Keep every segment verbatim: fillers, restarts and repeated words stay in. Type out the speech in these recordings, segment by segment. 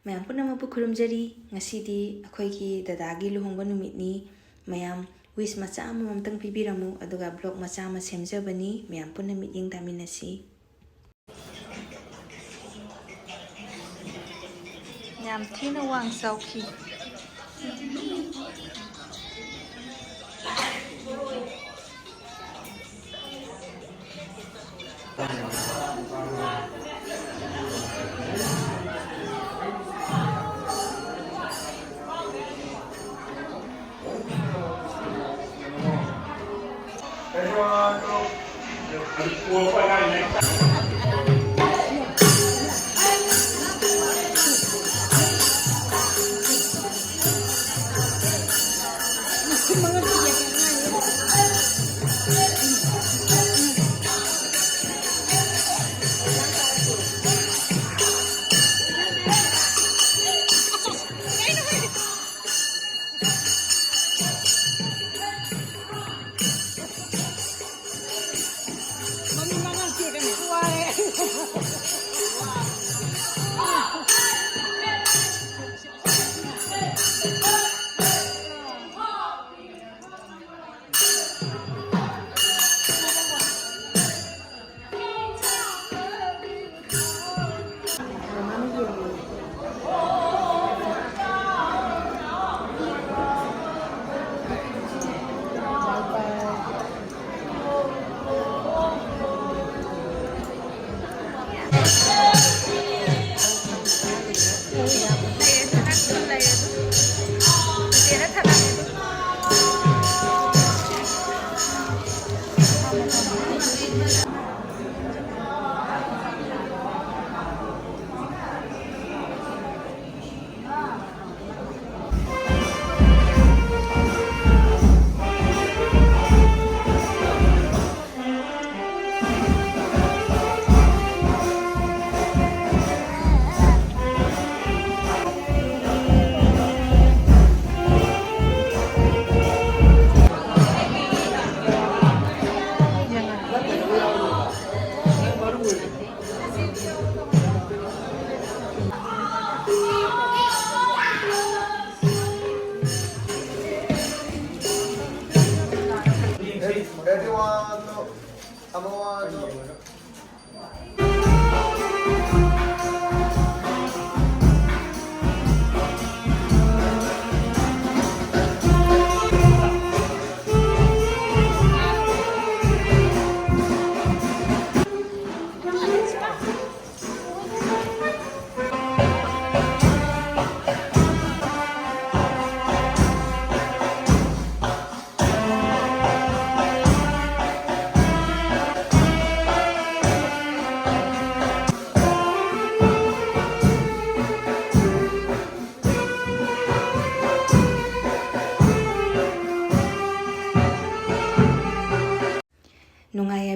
ꯃꯌꯥꯝ ꯄꯨꯝꯅꯃꯛꯄꯨ ꯈꯨꯔꯨꯝꯖꯔꯤ꯫ ꯉꯁꯤꯗꯤ ꯑꯩꯈꯣꯏꯒꯤ ꯗꯗꯥꯒꯤ ꯂꯨꯍꯣꯡꯕ ꯅꯨꯃꯤꯠꯅꯤ꯫ ꯃꯌꯥꯝ wish ꯃꯆꯥ ꯑꯃꯃꯝꯇꯪ ꯄꯤꯕꯤꯔꯝꯃꯨ, ꯑꯗꯨꯒ vlog ꯃꯆꯥ ꯑꯃ ꯁꯦꯝꯖꯕꯅꯤ꯫ ꯃꯌꯥꯝ ꯄꯨꯟꯅ ꯃꯤꯠꯌꯦꯡ ꯇꯥꯃꯤꯟꯅꯁꯤ꯫ ꯌꯥꯝ ꯊꯤꯅ ꯋꯥꯡ ꯆꯥꯎꯈꯤ꯫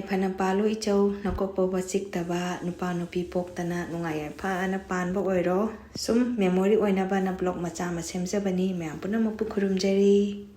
ꯐꯅ ꯄꯥꯜꯂꯨ ꯏꯆꯧ, ꯅꯀꯣꯛ ꯄꯣꯛꯄ ꯆꯤꯛꯇꯕ, ꯅꯨꯄꯥ ꯅꯨꯄꯤ ꯄꯣꯛꯇꯅ ꯅꯨꯡꯉꯥꯏ ꯌꯥꯏꯐꯅ ꯄꯥꯟꯕ ꯑꯣꯏꯔꯣ꯫ ꯁꯨꯝ memory ꯑꯣꯏꯅꯕꯅ vlog ꯃꯆꯥ ꯑꯃ ꯁꯦꯝꯖꯕꯅꯤ꯫ ꯃꯌꯥꯝ ꯄꯨꯝꯅꯃꯛꯄꯨ ꯈꯨꯔꯨꯝꯖꯔꯤ꯫